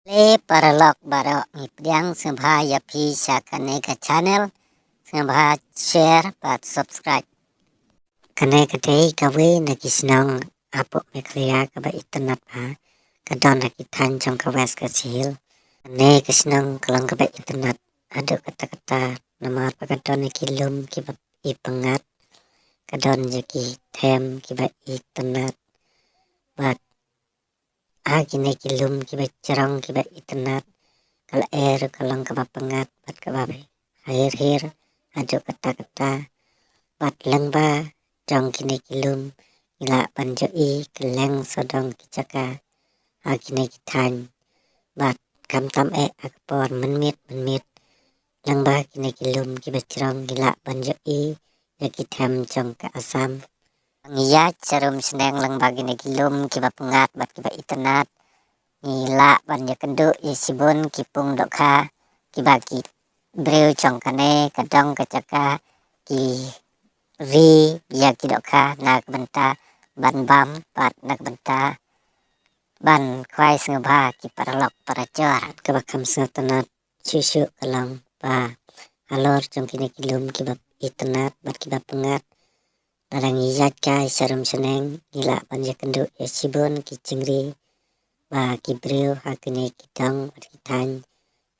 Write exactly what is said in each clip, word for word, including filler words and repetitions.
Te paralok baroh, ngi pdiang sngewbha ïa phi sha kane ka channel, sngewbha share bad subscribe. Kane ka dei kawei na ki shnong hapoh Meghalaya kaba itynnat bha, ka don ha ki thaiñ jong ka West Khasi Hills. Kane ka shnong ka long kaba itynnat haduh katta katta, namar ba ka don ha ki lum kiba i pyngngad, ka don ïa ki them kiba itynnat, bad ha kine ki lum kiba jrong kiba itynnat, ka lyer ka long kaba pyngngad bad kaba hiar hiar haduh katta katta. Bad lyngba jong kine ki lum ngi lah ban ïohi kylleng sawdong ki jaka ha kine ki thaiñ. Bad khamtam eh ha ka por mynmiet mynmiet, lyngba kine ki lum kiba jrong ngi lah ban ïohi ïa ki them jong ka Assam. Ngi ïaid sharum shneng lyngba kine ki lum kiba pyngngad bad kiba itynnat, ngi lah ban ïakynduh ïa shibun ki pung dohkha kiba ki briew jong kane ka dong ka jaka ki ri ïa ki dohkha na ka bynta ban bam bad na ka bynta ban khwai sngewbha ki paralok parajor. Kaba kham sngewtynnat shuh shuh ka long ba halor jong kine ki lum kiba itynnat bad kiba pyngngad, lada ngi ïaid kai sharum shneng, ngi lah ban ïakynduh ïa shibun ki jingri ba ki briew ha kine ki dong bad ki thaiñ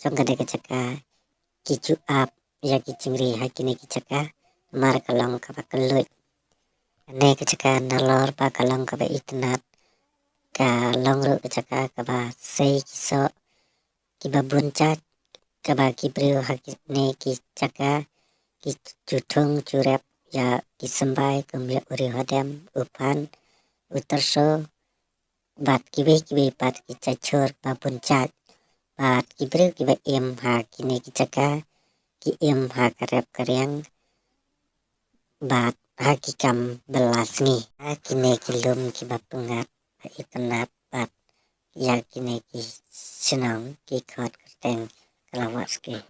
jong kane ka jaka ki ju ap ïa ki jingri ha kine ki jaka, namar ka long kaba kylluid. Kane ka jaka nalor ba ka long kaba itynnat, ka long ruh ka jaka kaba sei ki soh kiba bun jait, kaba ki briew ha kine ki jaka ki ju thung ju rep ïa ki symbai kum ïa u riewhadem, u phan, u tyrso, bad kiwei kiwei pat ki jait jhur ba bun jait. Bad ki briew kiba im ha kine ki jaka ki im ha ka rep ka riang bad ha ki kam bylla sngi. Ha kine ki lum kiba pyngngad ba itynnat bad ïa kine ki shnong ki khot kyrteng Kalawa Ski.